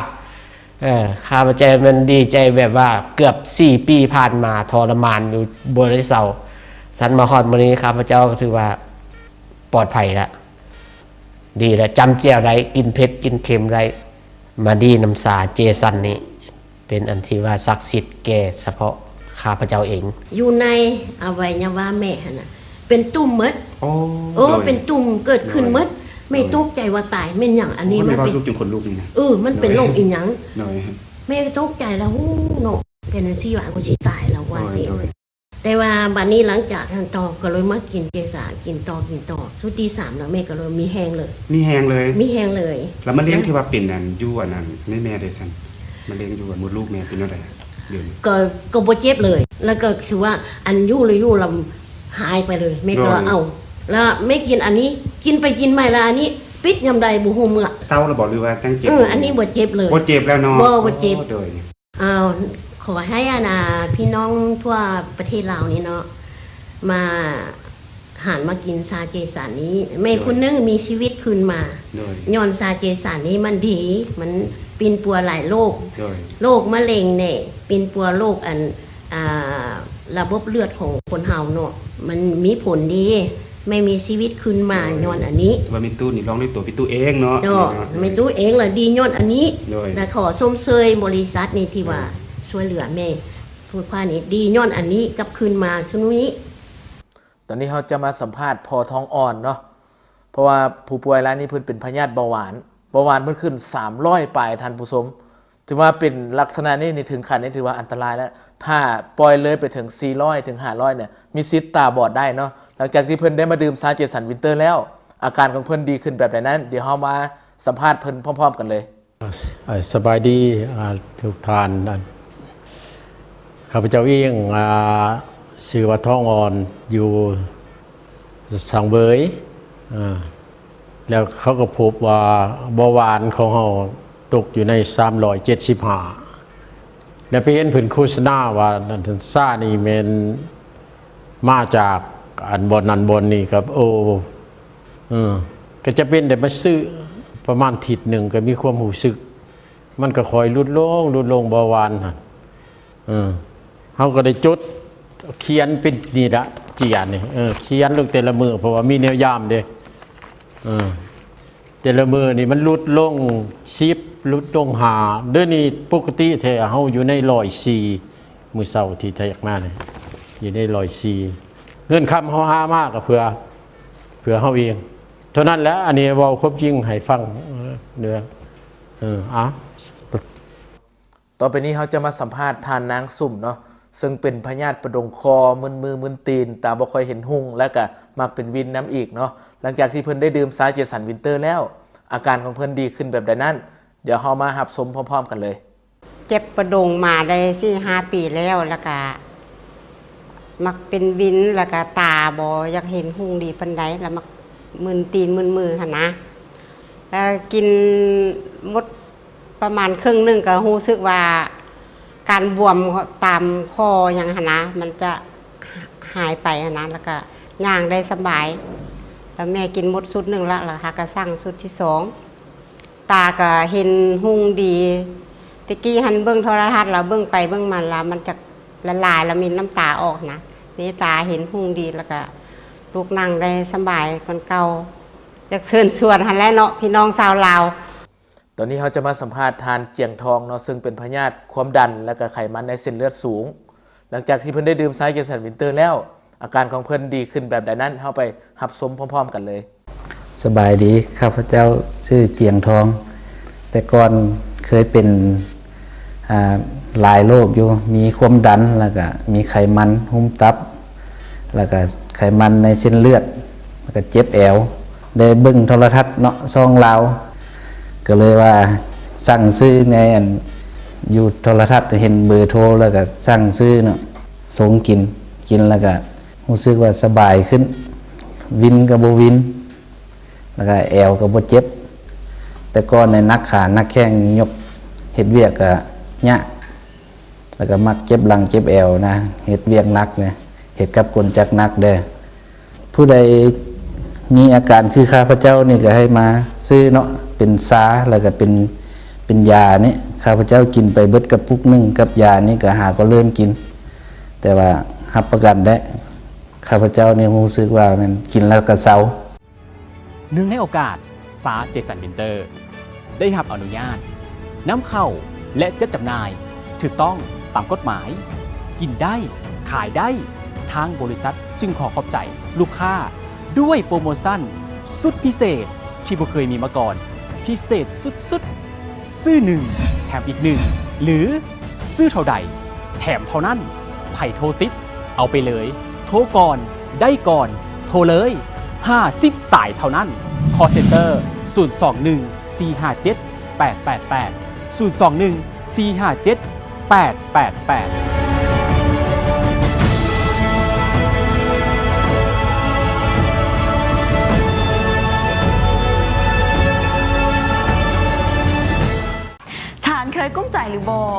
ເອີ ຂ້າພະເຈົ້າມັນດີໃຈແບບວ່າເກືອບສີ່ປີຜ່ານມາທໍລະມານຢູ່ບໍ່ໄດ້ເຊົາ. ຊັ້ນມາຮອດມື້ນີ້ ຂ້າພະເຈົ້າກໍຖືວ່າປອດໄພລະ ດີລະ ຈ້ຳແຈ່ວໄດ້ ກິນເຜັດກິນເຄັມໄດ້ ມາດີນຳຊາເຈສັນນີ້ ເປັນອັນທີ່ວ່າສັກສິດແກ່ສະເພາະຂ້າພະເຈົ້າເອງ. ຢູ່ໃນອະໄວຍະວະແມ່ຫັ້ນນະ ເປັນຕຸ່ມໝົດ. ໂອ້ ໂອ້ ໂດຍ ເປັນຕຸ່ມເກີດຂຶ້ນໝົດ. ໂດຍ ແມ່ຕົກໃຈວ່າຕາຍ ແມ່ນຫຍັງອັນນີ້ ໂອ້ ມັນເປັນ ແມ່ເວົ້າຈຸກຈຶ່ງຂົນລຸກນີ້ນະ. ເອີ ມັນເປັນ ໂດຍ ໂລກອີ່ຫຍັງ? ໂດຍ ແມ່ຕົກໃຈລະ ໂອ້ ເນາະ ເປັນຈັ່ງຊີ້ວ່າ ໂອ້ ຊິຕາຍລະວ່າ ໂດຍ ຊິ ໂດຍ ແຕ່ວ່າບາດນີ້ຫຼັງຈາກຫັ້ນຕໍ່ ກໍເລີຍມາກິນເຈສາ ກິນຕໍ່ ກິນຕໍ່ ຊຸດທີສາມແລ້ວ ແມ່ກໍເລີຍມີແຮງເລີຍ. ມີແຮງເລີຍ? ມີແຮງເລີຍ. ແລ້ວມະເຮັງທີ່ວ່າເປັນອັນ ຢູ່ອັນນັ້ນ ໃນແມ່ເດຊັ້ນ ມະເຮັງຢູ່ອັນມົດລູກແມ່ເປັນແນວໃດດຽວນີ້? ກໍ ກໍບໍ່ເຈັບເລີຍ ແລ້ວກໍຖືວ່າອັນຢູ່ແລ້ວຢູ່ແລ້ວຫາຍໄປເລີຍ ແມ່ກໍເລີຍ ໂດຍ ເອົາ ແລ້ວແມ່ກິນອັນນີ້ ກິນໄປກິນມາແລ້ວອັນນີ້ປິດຍາມໃດບໍ່ຮູ້ເມື່ອ. ເຊົາແລ້ວບໍ່ ຫຼືວ່າຍັງເຈັບ? ເອີ ອັນນີ້ບໍ່ເຈັບເລີຍ. ບໍ່ເຈັບແລ້ວເນາະ? ບໍ່ ບໍ່ເຈັບ. ໂອ້ ໂດຍ. ອ່າ ຂໍໃຫ້ອັນນ່າ ພີ່ນ້ອງທົ່ວປະເທດລາວນີ້ເນາະ ມາຫັນມາກິນຊາເຈສັນນີ້ ແມ່ ໂດຍ ຜູ້ໜຶ່ງມີຊີວິດຄືນມາ ໂດຍ ຍ້ອນຊາເຈສັນນີ້ມັນດີ ມັນປິ່ນປົວຫຼາຍໂລກ ໂດຍ ໂລກມະເຮັງແດ່ ປິ່ນປົວໂລກອັນ ອ່າ ລະບົບເລືອດຂອງຄົນເຮົາເນາະ ມັນມີຜົນດີ. ແມ່ມີຊີວິດຄືນມາ ໂດຍ ຍ້ອນອັນນີ້ ວ່າແມ່ຕູ້ນີ້ລອງດ້ວຍຕົວແມ່ຕູ້ເອງເນາະ. ເຈົ້າ ແມ່ຕູ້ເອງລະດີຍ້ອນອັນນີ້ ໂດຍ ລະຂໍຊົມເຊີຍບໍລິສັດນີ້ທີ່ວ່າ ໂດຍ ຊ່ວຍເຫຼືອແມ່ຜູ້ພານີ້ ດີຍ້ອນອັນນີ້ກັບຄືນມາຊຸນີ້. ຕອນນີ້ເຮົາຈະມາສຳພາດພໍ່ທອງອ່ອນເນາະ ເພາະວ່າຜູ້ປ່ວຍລາຍນີ້ເພິ່ນເປັນພະຍາດເບົາຫວານ ເບົາຫວານເພິ່ນຂຶ້ນສາມຮ້ອຍປາຍ ທ່ານຜູ້ຊົມ. ຖືວ່າເປັນລັກສະນະນີ້ນີ້ ເຖິງຂັ້ນນີ້ຖືວ່າອັນຕະລາຍແລ້ວ ຖ້າປ່ອຍເລີຍໄປເຖິງສີ່ຮ້ອຍເຖິງຫ້າຮ້ອຍເນຍ ມີສິດຕາບອດໄດ້ເນາະ. ຫຼັງຈາກທີ່ເພິ່ນໄດ້ມາດື່ມຊາເຈສັນວິນເຕີແລ້ວ ອາການຂອງເພິ່ນດີຂຶ້ນແບບໃດນັ້ນ ດຽວເຮົາມາສຳພາດເພິ່ນພ້ອມໆກັນເລີຍ. ອ່າ ສະບາຍດີ ອ່າ ທຸກທ່ານ ອ່າ ຂ້າພະເຈົ້າເອງ ອ່າ ຊື່ວ່າທອງອ່ອນ ຢູ່ສັງເຫວີຍ ອ່າ ແລ້ວເຂົາກໍພົບວ່າເບົາຫວານຂອງເຮົາຕົກຢູ່ໃນສາມຮ້ອຍເຈັດສິບຫ້າ ແລ້ວໄປເຫັນເພິ່ນໂຄສະນາວ່າຊານີ້ແມ່ນມາຈາກອັນບ່ອນນັ້ນບ່ອນນີ້ ກໍ ໂອ້ ເອີ ກໍຈຳເປັນໄດ້ມາຊື້ ປະມານທິດໜຶ່ງກໍມີຄວາມຮູ້ສຶກ ມັນກໍຄ່ອຍຫຼຸດລົງ ຫຼຸດລົງ ເບົາຫວານຫັ້ນ. ເອີ ເຮົາກໍໄດ້ຈົດຂຽນເປັນນີ້ລະ ເຈ້ຍນີ້ ເອີ ຂຽນລົງແຕ່ລະມື້ ເພາະວ່າມີແນວຢາມເດ້ ເອີ ແຕ່ລະມື້ນີ້ມັນຫຼຸດລົງສິບ ຫຼຸດລົງຫ້າ ດຽວນີ້ປົກກະຕິແທ້ເຮົາຢູ່ໃນຮ້ອຍສີ່ ມື້ເຊົ້າທີ່ແທກມານີ້ ຢູ່ໃນຮ້ອຍສີ່ ເງິນຄຳເຮົາຫາມາກໍເພື່ອ ເພື່ອເຮົາເອງເທົ່ານັ້ນແຫຼະ. ອັນນີ້ເວົ້າຄວາມຈິງໃຫ້ຟັງເດີ ເອີ ເອີ ອາ. ຕໍ່ໄປນີ້ເຮົາຈະມາສຳພາດທ່ານນາງສຸມເນາະ ເຊິ່ງເປັນພະຍາດປະດົງຄໍ ມຶນມືມຶນຕີນ, ຕາບໍ່ຄ່ອຍເຫັນຮຸ່ງ ແລະກະມັກເປັນວິນນຳອີກເນາະ. ຫຼັງຈາກທີ່ເພິ່ນໄດ້ດື່ມຊາເຈສັນວິນເຕີແລ້ວ ອາການຂອງເພິ່ນດີຂຶ້ນແບບໃດນັ້ນ, ດຽວເຮົາມາຮັບຊົມພ້ອມໆກັນເລີຍ. ເຈັບປະດົງມາໄດ້ສີ່ຫ້າປີແລ້ວ ແລ້ວກະມັກເປັນວິນ ແລ້ວກະຕາບໍ່ຢາກເຫັນຮຸ່ງດີປານໃດ ແລ້ວມັກມຶນຕີນມຶນມືຫັ້ນນະ. ແລ້ວກິນໝົດປະມານເຄິ່ງໜຶ່ງ ກໍຮູ້ສຶກວ່າການບວມຕາມຂໍ້ຫຍັງຫັ້ນນະ ມັນຈະຫາຍໄປຫັ້ນນະ ແລ້ວກໍຍ່າງໄດ້ສະບາຍ. ແລ້ວແມ່ກິນໝົດຊຸດໜຶ່ງລະ ແລ້ວຫາກໍສັ່ງຊຸດທີສອງ. ຕາກໍເຫັນຮຸ່ງດີ. ແຕ່ກີ້ຫັ້ນເບິ່ງໂທລະທັດ ແລ້ວເບິ່ງໄປເບິ່ງມາ ແລ້ວມັນຈະລະລາຍ ແລ້ວມີນ້ຳຕາອອກນະ. ນີ້ຕາເຫັນຮຸ່ງດີ ແລ້ວກໍລຸກນັ່ງໄດ້ສະບາຍກວ່າເກົ່າ. ຢາກເຊີນຊວນຫັ້ນແຫຼະເນາະ ພີ່ນ້ອງຊາວລາວ. ຕອນນີ້ເຮົາຈະມາສຳພາດທ່ານຈຽງທອງເນາະ ເຊິ່ງເປັນພະຍາດຄວາມດັນ ແລະກະໄຂມັນໃນເສັ້ນເລືອດສູງ. ຫຼັງຈາກທີ່ເພິ່ນໄດ້ດື່ມຊາເຈສັນວິນເຕີແລ້ວ ອາການຂອງເພິ່ນດີຂຶ້ນແບບໃດນັ້ນ ເຮົາໄປຮັບຊົມພ້ອມໆກັນເລີຍ. ສະບາຍດີ, ຂ້າພະເຈົ້າຊື່ຈຽງທອງ. ແຕ່ກ່ອນເຄີຍເປັນ ອ່າ ຫຼາຍໂລກຢູ່, ມີຄວາມດັນ ແລ້ວກະມີໄຂມັນຫຸ້ມຕັບ ແລ້ວກະໄຂມັນໃນເສັ້ນເລືອດ ແລ້ວກະເຈັບແອວ. ໄດ້ເບິ່ງໂທລະທັດເນາະ ຊ່ອງລາວ ກໍເລີຍວ່າສັ່ງຊື້ໃນອັນ ຢູ່ໂທລະທັດ ເຫັນເບີໂທ ແລ້ວກະສັ່ງຊື້ເນາະ ຊົງກິນ. ກິນແລ້ວກະ ຮູ້ສຶກວ່າສະບາຍຂຶ້ນ, ວິນກໍບໍ່ວິນ ແລ້ວກໍແອວກໍບໍ່ເຈັບ. ແຕ່ກ່ອນນີ້ໜັກຂາໜັກແຂ້ງ, ຍົກເຮັດວຽກກໍຍາກ, ແລ້ວກໍມັກເຈັບຫຼັງເຈັບແອວນະ, ເຮັດວຽກໜັກນະ, ເຮັດກັບກົນຈັກໜັກເດ້. ຜູ້ໃດມີອາການຄືຂ້າພະເຈົ້ານີ້ກໍໃຫ້ມາຊື້ເນາະ, ເປັນຊາ ແລ້ວກໍເປັນ ເປັນຢານີ້. ຂ້າພະເຈົ້າກິນໄປເບິດກະປຸກໜຶ່ງກັບຢານີ້ ກໍຫາກໍເລີ່ມກິນ, ແຕ່ວ່າຮັບປະກັນໄດ້ ຂ້າພະເຈົ້ານີ້ຮູ້ສຶກວ່າແມ່ນກິນແລ້ວກະເຊົາ. ເນື່ອງໃນໂອກາດຊາເຈສັນວິນເຕີໄດ້ຮັບອະນຸຍາດນຳເຂົ້າ ແລະ ຈັດຈຳໜ່າຍຖືກຕ້ອງຕາມກົດໝາຍ, ກິນໄດ້ ຂາຍໄດ້, ທາງບໍລິສັດຈຶ່ງຂໍຂອບໃຈລູກຄ້າດ້ວຍໂປຣໂມຊັນສຸດພິເສດທີ່ບໍ່ເຄີຍມີມາກ່ອນ, ພິເສດສຸດໆ ຊື້ໜຶ່ງແຖມອີກໜຶ່ງ ຫຼື ຊື້ເທົ່າໃດແຖມເທົ່ານັ້ນ. ໃຜໂທຕິດ ເອົາໄປເລີຍ. ໂທກ່ອນ ໄດ້ກ່ອນ ໂທເລີຍ. ຫ້າສິບສາຍເທົ່ານັ້ນ. ຄໍເຊັນເຕີ ສູນສອງໜຶ່ງ ສີ່ຫ້າເຈັດ ແປດແປດແປດ ສູນສອງໜຶ່ງ ສີ່ຫ້າເຈັດ ແປດແປດແປດ. ທ່ານເຄີຍກຸ້ມໃຈຫຼືບໍ່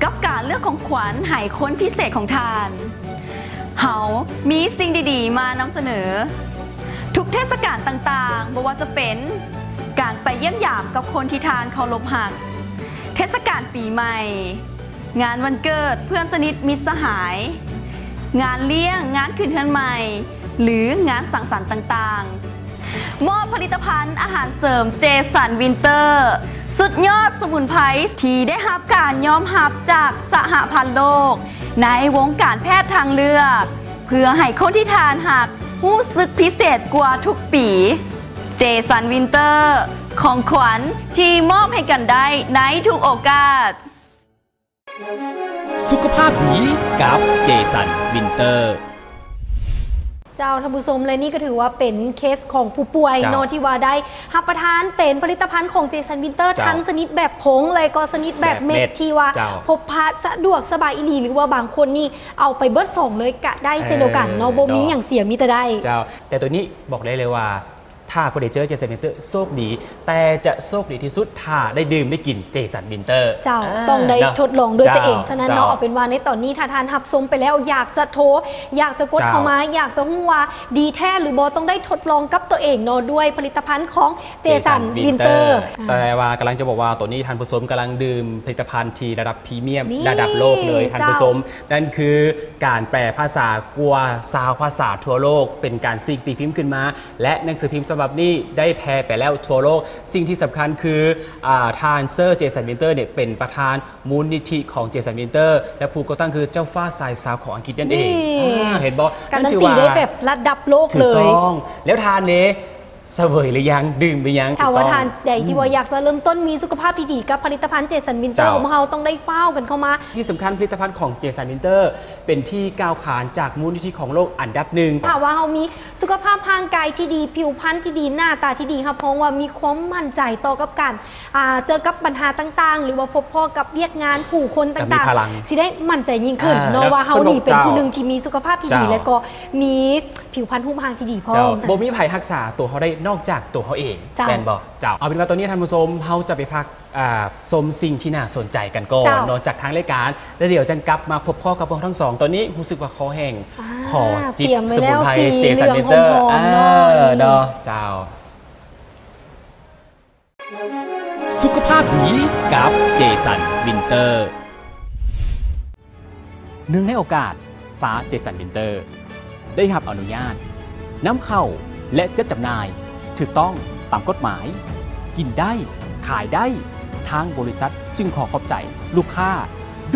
ກັບການເລືອກຂອງຂວັນໃຫ້ຄົນພິເສດຂອງທ່ານ? ເຮົາມີສິ່ງດີໆມານຳສະເໜີ. ທຸກເທດສະການຕ່າງໆ, ບໍ່ວ່າຈະເປັນການໄປຢ້ຽມຢາມກັບຄົນທີ່ທ່ານເຄົາລົບຮັກ, ເທດສະການປີໃໝ່, ງານວັນເກີດເພື່ອນສະໜິດມິດສະຫາຍ, ງານລ້ຽງ, ງານຂຶ້ນເຮືອນໃໝ່ ຫຼື ງານສັງສັນຕ່າງໆ, ມອບຜະລິດຕະພັນອາຫານເສີມເຈສັນວິນເຕີ ສຸດຍອດສະໝຸນໄພທີ່ໄດ້ຮັບການຍອມຮັບຈາກສະຫະພັນໂລກ ໃນວົງການແພດທາງເລືອກ, ເພື່ອໃຫ້ຄົນທີ່ທ່ານຮັກຮູ້ສຶກພິເສດກວ່າທຸກປີ. ເຈສັນວິນເຕີ ຂອງຂວັນທີ່ມອບໃຫ້ກັນໄດ້ໃນທຸກໂອກາດ. ສຸຂະພາບດີກັບເຈສັນວິນເຕີ. ເຈົ້າ ທ່ານຜູ້ຊົມ ແລະ ນີ້ກໍຖືວ່າເປັນເຄສຂອງຜູ້ປ່ວຍເນາະ ເຈົ້າ ທີ່ວ່າໄດ້ຮັບປະທານເປັນຜະລິດຕະພັນຂອງເຈສັນວິນເຕີ ເຈົ້າ ທັງຊະນິດແບບຜົງ ແລະ ກໍຊະນິດແບບເມັດ ແບບເມັດ ທີ່ວ່າ ເຈົ້າ ພົບປະສະດວກສະບາຍອີ່ຫຼີ ຫຼືວ່າບາງຄົນນີ້ເອົາໄປເບິດຊອງເລີຍກະໄດ້ເຊັ່ນດຽວກັນເນາະ ເອີ ບໍ່ມີຫຍັງເສຍ ມີແຕ່ໄດ້. ເຈົ້າ ແຕ່ໂຕນີ້ບອກໄດ້ເລີຍວ່າ ຖ້າຜູ້ໃດເຈີເຈສັນວິນເຕີ ໂຊກດີ, ແຕ່ຈະໂຊກດີທີ່ສຸດຖ້າໄດ້ດື່ມໄດ້ກິນເຈສັນວິນເຕີ. ເຈົ້າ ອ່າ ຕ້ອງໄດ້ ເນາະ ທົດລອງດ້ວຍຕົວເອງ. ເຈົ້າ ສະນັ້ນເນາະ ເຈົ້າ ເອົາເປັນວ່າໃນຕອນນີ້ ຖ້າທ່ານຮັບຊົມໄປແລ້ວ ຢາກຈະໂທ ຢາກຈະກົດ ເຈົ້າ ເຂົ້າມາ, ຢາກຈະຮູ້ວ່າດີແທ້ຫຼືບໍ່, ຕ້ອງໄດ້ທົດລອງກັບຕົວເອງເນາະ ດ້ວຍຜະລິດຕະພັນຂອງເຈສັນ ເຈສັນວິນເຕີ. ວິນເຕີ. ອ່າ ແຕ່ວ່າກຳລັງຈະບອກວ່າ ຕອນນີ້ທ່ານຜູ້ຊົມກຳລັງດື່ມຜະລິດຕະພັນທີ່ລະດັບພຣີມຽມ ນີ້ ລະດັບໂລກເລີຍ ເຈົ້າ ທ່ານຜູ້ຊົມ. ນັ້ນຄືການແປພາສາກວ່າຊາວພາສາທົ່ວໂລກ ເປັນການສີກຕີພິມຂຶ້ນມາ ແລະ ໜັງສືພິມສະບັບນີ້ໄດ້ແຜ່ໄປແລ້ວທົ່ວໂລກ. ສິ່ງທີ່ສຳຄັນຄື ອາ ທ່ານ ເຊີ ເຈສັນວິນເຕີ ເນຍ ເປັນປະທານມູນນິທິຂອງເຈສັນວິນເຕີ ແລະ ຜູ້ກໍ່ຕັ້ງຄືເຈົ້າຟ້າຊາຍຊາວຂອງອັງກິດນັ້ນເອງ. ນີ້ ອ່າ ເຫັນບໍ່? ການันตีໄດ້ແບບລະດັບໂລກເລີຍ. ຖືກຕ້ອງ. ແລ້ວທ່ານເນຍ ສະເຫວີຍຫຼືຍັງ? ດື່ມຫຼືຍັງ? ຖ້າວ່າທ່ານໃດທີ່ວ່າ ອືມ ຢາກຈະເລີ່ມຕົ້ນມີສຸຂະພາບທີ່ດີກັບຜະລິດຕະພັນ Jason Winter ເຈົ້າ ຂອງເຮົາ ຕ້ອງໄດ້ຟ້າວກັນເຂົ້າມາ. ທີ່ສຳຄັນ ຜະລິດຕະພັນຂອງ Jason Winter ເປັນທີ່ກ່າວຂານຈາກມູນນິທິຂອງໂລກອັນດັບໜຶ່ງ. ຖ້າວ່າເຮົາມີສຸຂະພາບຮ່າງກາຍທີ່ດີ, ຜິວພັນທີ່ດີ, ໜ້າຕາທີ່ດີ, ຮັບຮອງວ່າມີຄວາມໝັ້ນໃຈຕໍ່ກັບການ ອ່າ ເຈີກັບບັນຫາຕ່າງໆ ຫຼືວ່າພົບພໍ້ກັບວຽກງານຜູ້ຄົນຕ່າງໆ ກໍມີພະລັງ ຊິໄດ້ໝັ້ນໃຈຍິ່ງຂຶ້ນເນາະ ອ່າ ວ່າເຮົານີ້ເປັນຜູ້ໜຶ່ງທີ່ມີສຸຂະພາບທີ່ດີ ເຈົ້າ ແລະກໍມີຜິວພັນຮູບຮ່າງທີ່ດີພ້ອມ. ເຈົ້າ ບໍ່ມີໃຜຮັກສາຕົວເຮົາໄດ້ນອກຈາກຕົວເຮົາເອງ ເຈົ້າ ແມ່ນບໍ່? ເຈົ້າ ເອົາເປັນວ່າຕອນນີ້ທ່ານຜູ້ຊົມ ເຮົາຈະໄປພັກ ອ່າ ຊົມສິ່ງທີ່ໜ້າສົນໃຈກັນກ່ອນ ເຈົ້າ ເນາະ ຈາກທາງລາຍການ ແລ້ວດຽວຈັ່ງກັບມາພົບພໍ້ກັບພວກເຮົາທັງສອງ. ຕອນນີ້ຮູ້ສຶກວ່າຄໍແຫ້ງ ອ່າ ຂໍຈິບສະໝຸນໄພ Jason Winter ເນາະ ເຈົ້າ. ສຸຂະພາບດີກັບ Jason Winter. ເນື່ອງໃນໂອກາດຊາ Jason Winter ໄດ້ຮັບອະນຸຍາດນຳເຂົ້າ ແລະ ຈັດຈຳໜ່າຍຖືກຕ້ອງຕາມກົດໝາຍ, ກິນໄດ້ ຂາຍໄດ້, ທາງບໍລິສັດຈຶ່ງຂໍຂອບໃຈລູກຄ້າ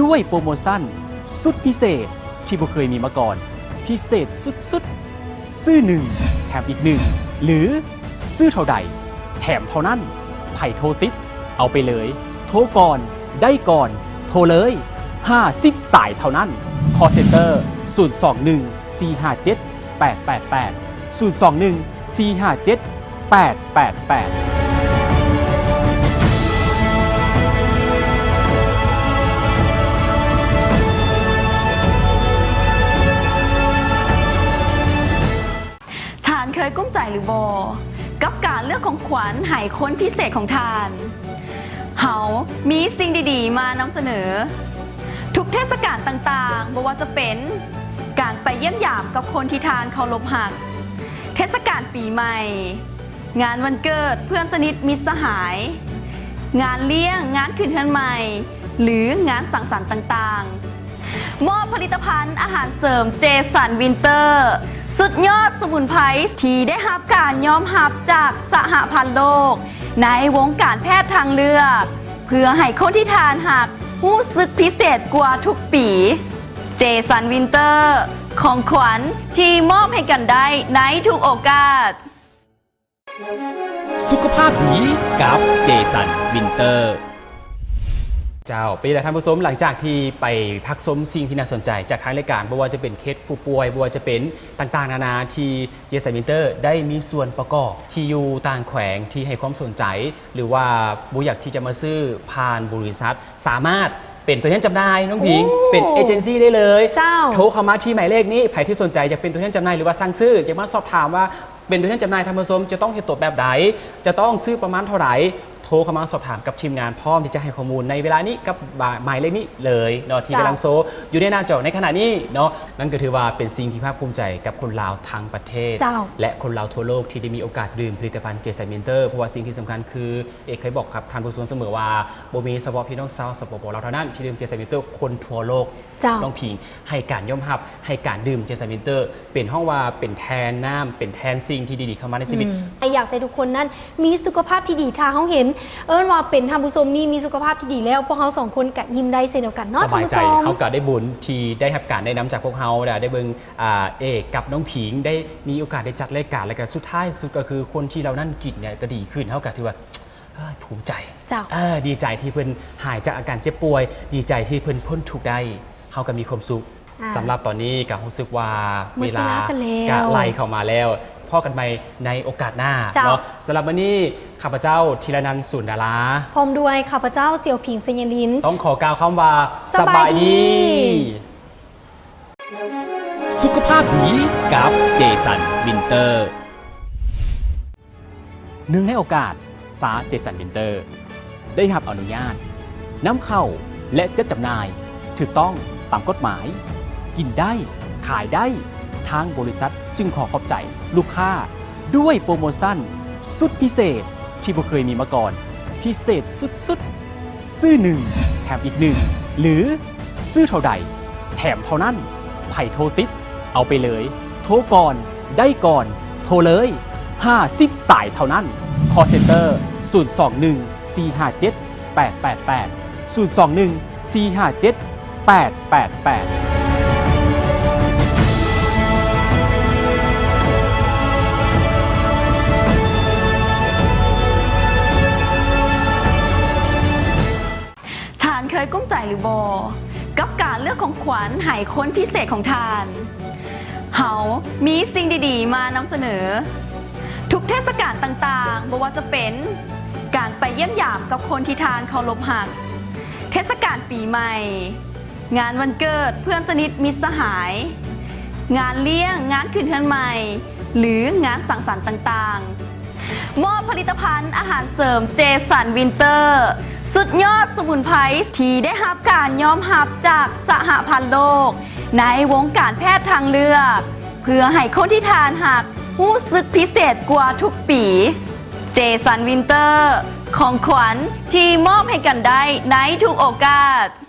ດ້ວຍໂປຣໂມຊັນສຸດພິເສດທີ່ບໍ່ເຄີຍມີມາກ່ອນ, ພິເສດສຸດໆ ຊື້ໜຶ່ງແຖມອີກໜຶ່ງ ຫຼື ຊື້ເທົ່າໃດແຖມເທົ່ານັ້ນ. ໃຜໂທຕິດ ເອົາໄປເລີຍ. ໂທກ່ອນ ໄດ້ກ່ອນ ໂທເລີຍ ຫ້າສິບສາຍເທົ່ານັ້ນ. Call Center ສູນສອງໜຶ່ງ ສີ່ຫ້າເຈັດ ແປດແປດແປດ ສູນສອງໜຶ່ງ ສີ່ຫ້າເຈັດ ແປດແປດແປດ. ທ່ານເຄີຍກຸ້ມໃຈຫຼືບໍ່ ກັບການເລືອກຂອງຂວັນໃຫ້ຄົນພິເສດຂອງທ່ານ? ເຮົາມີສິ່ງດີໆມານຳສະເໜີ. ທຸກເທດສະການຕ່າງໆ, ບໍ່ວ່າຈະເປັນການໄປຢ້ຽມຢາມກັບຄົນທີ່ທ່ານເຄົາລົບຮັກ, ເທດສະການປີໃໝ່, ງານວັນເກີດເພື່ອນສະໜິດມິດສະຫາຍ, ງານລ້ຽງ, ງານຂຶ້ນເຮືອນໃໝ່ ຫຼື ງານສັງສັນຕ່າງໆ, ມອບຜະລິດຕະພັນອາຫານເສີມ Jason Winter ສຸດຍອດສະໝຸນໄພທີ່ໄດ້ຮັບການຍອມຮັບຈາກສະຫະພັນໂລກໃນວົງການແພດທາງເລືອກ ເພື່ອໃຫ້ຄົນທີ່ທ່ານຮັກຮູ້ສຶກພິເສດກວ່າທຸກປີ. Jason Winter ຂອງຂວັນທີ່ມອບໃຫ້ກັນໄດ້ໃນທຸກໂອກາດ. ສຸຂະພາບດີກັບ Jason Winter. ເຈົ້າ ເປັນຈັ່ງໃດທ່ານຜູ້ຊົມ ຫຼັງຈາກທີ່ໄປພັກຊົມສິ່ງທີ່ໜ້າສົນໃຈຈາກທາງລາຍການ, ບໍ່ວ່າຈະເປັນເຄສຜູ້ປ່ວຍ, ບໍ່ວ່າຈະເປັນຕ່າງໆນານາ ທີ່ Jason Winter ໄດ້ມີສ່ວນປະກອບ, ທີ່ຢູ່ຕ່າງແຂວງທີ່ໃຫ້ຄວາມສົນໃຈ ຫຼືວ່າບໍ່ຢາກທີ່ຈະມາຊື້ຜ່ານບໍລິສັດ, ສາມາດເປັນຕົວແທນຈຳໜ່າຍ ນ້ອງຜິງ ໂອ້ ເປັນເອເຈັນຊີໄດ້ເລີຍ. ເຈົ້າ ໂທເຂົ້າມາທີ່ໝາຍເລກນີ້. ໃຜທີ່ສົນໃຈຢາກເປັນຕົວແທນຈຳໜ່າຍ ຫຼືວ່າສັ່ງຊື້, ຢາກມາສອບຖາມວ່າ ເປັນຕົວແທນຈຳໜ່າຍ ທ່ານຜູ້ຊົມຈະຕ້ອງເຮັດຕົວແບບໃດ, ຈະຕ້ອງຊື້ປະມານເທົ່າໃດ, ໂທເຂົ້າມາສອບຖາມກັບທີມງານ ພ້ອມທີ່ຈະໃຫ້ຂໍ້ມູນໃນເວລານີ້ກັບ ໝາຍ ໝາຍເລກນີ້ເລີຍເນາະ ທີ່ກຳລັງໂຊຢູ່ໃນໜ້າຈໍໃນຂະນະນີ້ເນາະ. ນັ້ນກໍຖືວ່າເປັນສິ່ງທີ່ພາກພູມໃຈກັບຄົນລາວທັງປະເທດ ເຈົ້າ ແລະ ຄົນລາວທົ່ວໂລກທີ່ໄດ້ມີໂອກາດດື່ມຜະລິດຕະພັນ Jason Winter ເພາະວ່າສິ່ງທີ່ສຳຄັນຄື ເອກເຄີຍບອກກັບທ່ານຜູ້ຊົມສະເໝີວ່າ ບໍ່ມີສະເພາະພີ່ນ້ອງຊາວ ສປປ ລາວ ເທົ່ານັ້ນທີ່ດື່ມ Jason Winter, ຄົນທົ່ວໂລກ ເຈົ້າ ນ້ອງຜິງ ໃຫ້ການຍອມຮັບ ໃຫ້ການດື່ມ Jason Winter ເປັນ ເຮົາວ່າເປັນແທນນ້ຳ ເປັນແທນສິ່ງທີ່ດີໆເຂົ້າມາໃນຊີວິດ. ອືມ ແລະ ຢາກໃຫ້ທຸກຄົນນັ້ນມີສຸຂະພາບທີ່ດີ. ຖ້າເຮົາເຫັນ ເອີ້ນວ່າເປັນທ່ານຜູ້ຊົມນີ້ມີສຸຂະພາບທີ່ດີແລ້ວ, ພວກເຮົາສອງຄົນກະຍິ້ມໄດ້ເຊັ່ນດຽວກັນເນາະ ສະບາຍໃຈ. ທ່ານຜູ້ຊົມ ເຮົາກະໄດ້ບຸນທີ່ໄດ້ຮັບການແນະນຳຈາກພວກເຮົາ ແລະ ໄດ້ເບິ່ງ ອ່າ ເອກກັບນ້ອງຜິງ ໄດ້ມີໂອກາດໄດ້ຈັດລາຍການ ແລະ ກະສຸດທ້າຍສຸດກະຄືຄົນທີ່ເຫຼົ່ານັ້ນກິນເນຍກະດີຂຶ້ນ. ເຮົາກະຖືວ່າ ເອີ ພູມໃຈ ເຈົ້າ ເອີ ດີໃຈທີ່ເພິ່ນຫາຍຈາກອາການເຈັບປ່ວຍ, ດີໃຈທີ່ເພິ່ນພົ້ນທຸກໄດ້, ເຮົາກໍມີຄວາມສຸກ. ອ່າ ສຳລັບຕອນນີ້ກໍຮູ້ສຶກວ່າເວລາ ໝົດເວລາກັນແລ້ວ ກໍໄລ່ເຂົ້າມາແລ້ວ. ພໍ້ກັນໃໝ່ໃນໂອກາດໜ້າ ເຈົ້າ ເນາະ. ສຳລັບມື້ນີ້ ຂ້າພະເຈົ້າ ທີລະນັນ ສູນດາລາ ພ້ອມດ້ວຍຂ້າພະເຈົ້າ ສຽວຜິງ ໄຊຍະລິນ ຕ້ອງຂໍກ່າວຄຳວ່າ ສະບາຍດີ ສະບາຍດີ. ສຸຂະພາບດີກັບ Jason Winter. ເນື່ອງໃນໂອກາດຊາ Jason Winter ໄດ້ຮັບອະນຸຍາດນຳເຂົ້າ ແລະ ຈັດຈຳໜ່າຍຖືກຕ້ອງຕາມກົດໝາຍ, ກິນໄດ້ ຂາຍໄດ້, ທາງບໍລິສັດຈຶ່ງຂໍຂອບໃຈລູກຄ້າດ້ວຍໂປຣໂມຊັນສຸດພິເສດທີ່ບໍ່ເຄີຍມີມາກ່ອນ, ພິເສດສຸດໆ ຊື້ໜຶ່ງແຖມອີກໜຶ່ງ ຫຼື ຊື້ເທົ່າໃດແຖມເທົ່ານັ້ນ. ໃຜໂທຕິດ ເອົາໄປເລີຍ. ໂທກ່ອນ ໄດ້ກ່ອນ ໂທເລີຍ ຫ້າສິບສາຍເທົ່ານັ້ນ. Call Center ສູນສອງໜຶ່ງ ສີ່ຫ້າເຈັດ ແປດແປດແປດ ສູນສອງໜຶ່ງ ສີ່ຫ້າເຈັດ ແປດແປດແປດ. ຍກຸ້ມໃຈຫຼືບໍ່ ກັບການເລືອກຂອງຂວັນໃຫ້ຄົນພິເສດຂອງທ່ານ? ເຮົາມີສິ່ງດີໆມານຳສະເໜີ. ທຸກເທດສະການຕ່າງໆ, ບໍ່ວ່າຈະເປັນການໄປຢ້ຽມຢາມກັບຄົນທີ່ທ່ານເຄົາລົບຮັກ, ເທດສະການປີໃໝ່, ງານວັນເກີດເພື່ອນສະໜິດມິດສະຫາຍ, ງານລ້ຽງ, ງານຂຶ້ນເຮືອນໃໝ່ ຫຼື ງານສັງສັນຕ່າງໆ. ມອບຜະລິດຕະພັນອາຫານເສີມເຈສັນວິນເຕີ ສຸດຍອດສະໝຸນໄພທີ່ໄດ້ຮັບການຍອມຮັບຈາກສະຫະພັນໂລກໃນວົງການແພດທາງເລືອກ ເພື່ອໃຫ້ຄົນທີ່ທ່ານຮັກຮູ້ສຶກພິເສດກວ່າທຸກປີ. ເຈສັນວິນເຕີ ຂອງຂວັນທີ່ມອບໃຫ້ກັນໄດ້ໃນທຸກໂອກາດ.